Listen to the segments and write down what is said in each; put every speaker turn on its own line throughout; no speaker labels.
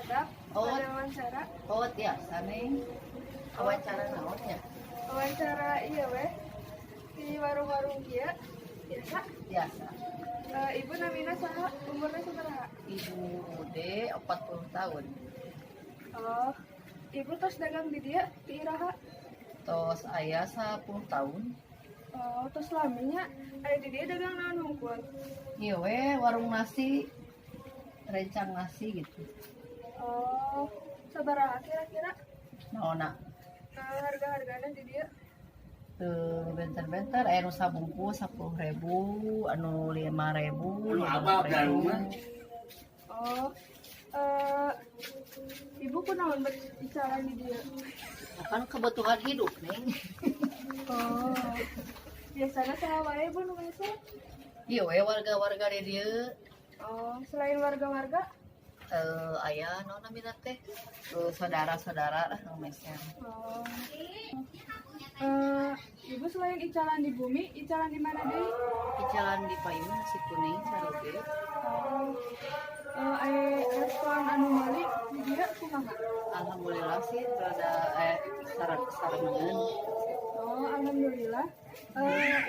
Kedap.
Oh.
Ada wawancara.
Oh, tiasa, Neng. Wawancara naon nya?
Wawancara iya weh. Di warung-warung kieu biasa.
Biasa.
Ibu namina saha? Umurna sabaraha?
Ibu Ude 40 tahun.
Oh, Ibu tos dagang di dieu ti iraha?
Tos aya 10 tahun.
Oh, tos lami nya. Aya di dieu dagang naon hungkul?
Ieu we warung nasi. Rencang nasi gitu.
Oh, sabaraha kira-kira
Naonna?
Harga-hargana di dieu?
Tuh, benten-benten aya nu sabungkus 10.000, anu 5.000,
Anu abab
15.000.
mah.
Oh, Ibu kunaon bicara di dieu?
Kan kebutuhan hidup, Neng.
Oh, biasanya saha wae, Bu, nu meser?
Ieu we warga-warga di dieu.
Oh, selain warga-warga?
Aya naon namina teh? Saudara-saudara lah nu meser.
Oh. Ibu selain icalan di bumi, icalan di mana deui?
Icalan di payun nasi kuning caroge.
Oh, aya respon anu meuli di dieu kumaha?
Alhamdulillah sih rada sarangan.
Oh, alhamdulillah.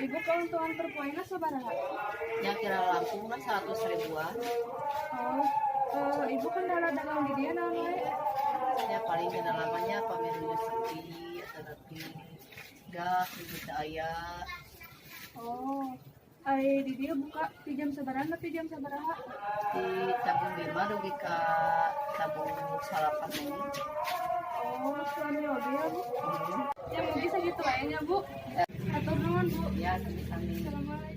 Ibu keuntungan per poena sabaraha?
Ya, kira langkung lah 100 ribuan.
Oh, Ibu kendala dagang di dieu naon wae?
Ya, paling kendalanya pamer sepi atau tapi gas gitu aya.
Oh, ai di dieu buka di jam sabaraha nepi jam sabaraha?
Di tabung 5 dugi ka tabung 9 ini.
Oh, lami oge ya, Bu.
Hmm.
Ya, mungkin segitu wae nya, Bu. Hatur nuhun, Bu.
Ya, sami-sami.
Assalamualaikum.